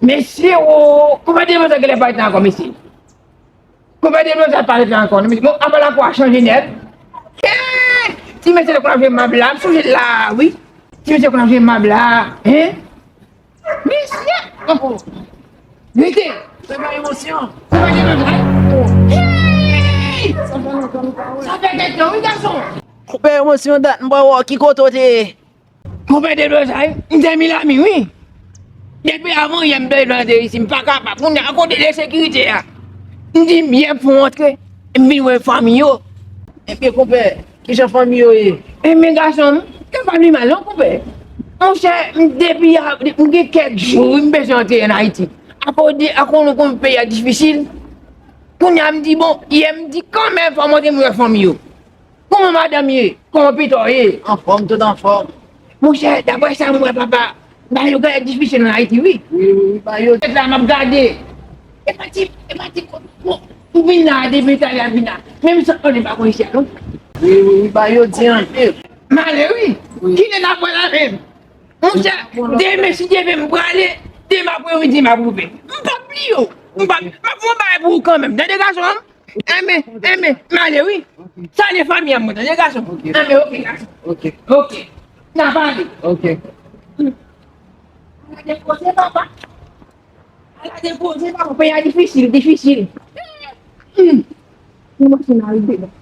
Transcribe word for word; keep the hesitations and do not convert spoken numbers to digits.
Mesye, o, konpè Deblozay genlè pa rete ankò, mesye. Konpè Deblozay pa rete ankò, non, mesye. Bon, apa lakou a chanje nèt. Hey! Ti mesye konn ap jwe mab la, m sonje l la, wi. Ti mesye konn ap jwe mab la, hein? Mesye! Oh, oh. Rete! Se pa emosyon. Konpè Deblozay. Hey! Sa fè lontan nou pa wè. Sa fè kèk tan, wi, gason. Konpè, emosyon dat, m pa wè w, ki kote w te ye? Konpè Deblozay, m te Milami, wi. Depi avan yè m bezwen antre isi, m pa kapab. Kounye a, kote de sekirite a? M di, m byen pou antre, m vin wè fanmi yo. Ebyen, konpè, kijan fanmi yo ye? Ebyen, gason m, yo pa vle mal, non, konpè. Monchè, m depi a, m gen kèk jou, wi, m bezwen antre ann Ayiti. Akoz de, akoz nou konn peyi a difisil. Kounye a, m di, bon, yè m di, kanmenm, fò m antre m wè fanmi yo. Kòman madanm ye? Kòman pita w ye? Anfòm, tout anfòm. Monchè, daprè sa m wè, papa, bagay yo genlè difisil ann Ayiti, wi. Wi, wi, wi, bagay yo. Tèt la, m ap gade. E pa ti, e pa ti, bon, m vin la, depi talè a m vin la. Menm san konnen pa konn isi a, non. Wi, wi, wi, bagay yo di anpil. M ale, wi. Wi. Kilè n ap pral la menm? Monchè, demen, si Dye vle, m prale. Demen apremidi, m ap rive. M p ap bliye w. M p ap, m ap fè yon bagay pou ou kanmenm. Tande, gason an? Enben, enben, m ale wi. Salye fanmi an mwen, tande gason. Enben, oke, gason. Oke. Oke. N a pale. Oke. Ala de koze, papa. Ala de koze, papa. Peyi a difisil, difisil. Hmm. Yon machin a rive la.